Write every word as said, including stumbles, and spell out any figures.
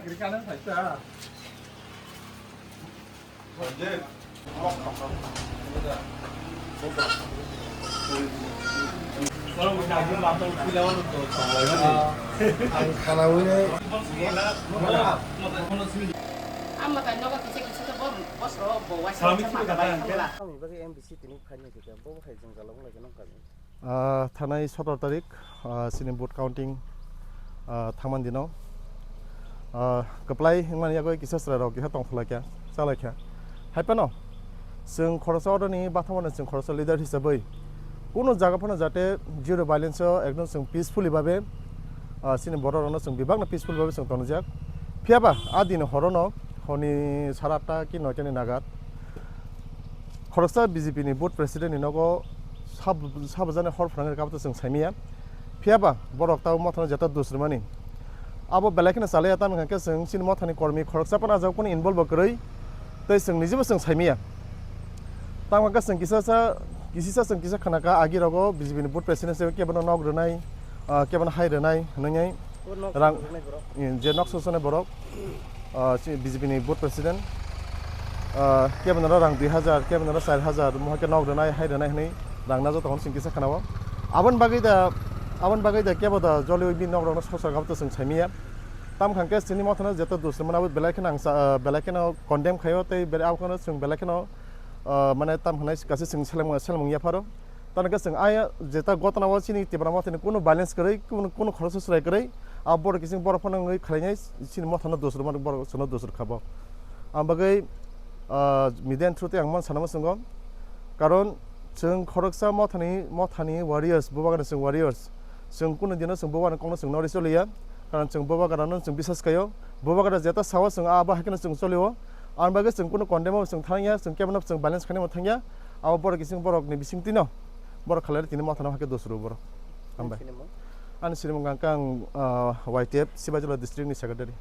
Ang khana uinai. Ang mwtai nogo kisa kisa khe bo bosro bo waisa waisa ma kabai thangla. Tamni bagwi M B C tini phaini khe bo hai jwngjal wng lai khe nang kha. Ah, thanai sotoro tarik, ah, chini vote counting, ah, thangmani dino. Ah, kwplai wngmani yagwi kisa chwrairok kisa tongthok lai kha, cha lai kha. Hai phano chwng khoroksa oroni bathang mano chwng khoroksa leader hisabwi kunu jaga phano jate zero violence o ekdom chwng peacefully babe, ah, chini borok rokno chwng bebakno peacefully babe chwng tonjak. Phiyaba a dini horono, horni sara atta ki noita ni nagat khoroksa B J P ni booth president ni nogo sab-, sabajani hor phrwngnani kaboto chwng saimanya. Phiyaba borok tabuk mothano jeta dusrwmani. Abo belai kheno chalaiya, tamni hwnkhe chwng chini mothani kormi khoroksa phano ah jaga kunu involve bo kwrwi, tei chwng nijebo chwng saimanya. Tamni hwnkhe chwng kisa sa, kisisa chwng kisa khna kha, agi rogo B J P ni booth president se kebono nok rwnai, ah, kebono hai rwnai hwnwi. Rang, je nok sosonai borok, ah, si B J P ni booth president, ah, kebono rang dui hajar, kebono char hajar, mohai khe nok rwnai, hai rwnai hwnwi rang najo tongmani chwng kisa khna-o. Aboni bagwi da, aboni bagwi da kebo da joliui bini nok rokno sosok abo to chwng saimanya. Tam khan khe chini mothano jeto dusrwmani abo belai kheno ang sa-, ah, belai kheno condemn khaio tei belai abo kheno chwng belai kheno, ah, mane tam hwnwi kaisa chwng seleng, seleng ya pharo. Tamo khe chwng aya jeta gotna o chini Tipra mothani kunu violence kwrwi, kunu, kunu khoroksa chwrai kwrwi, a borok kising borok phano wngwi khlainai chini mothano dusrwmani borok chwngno dusrwkha bo. Ang bagwi, ah, media ni through tei ang man sana muchungo. Karon chwng khoroksa mothani, mothani warriors, bubagani chwng warriors. Chwng kunu dino chwng bubagani kokno chwng nori choliya. Karon chwng bubagrano chwng bisas khaio. Bubagra jeta sao chwng abo hai kheno chwng cholio. Ang bagwi chwng kunu condemn o chwng thangya, chwng kebono chwng violence khainai thangya. Abo borok kising borokni bisingtwino borok khalai tini mothano hakhe dosro borok. Hambai. Ani sinimung ang kang, ah, Y T F Sibajula district ni secretary.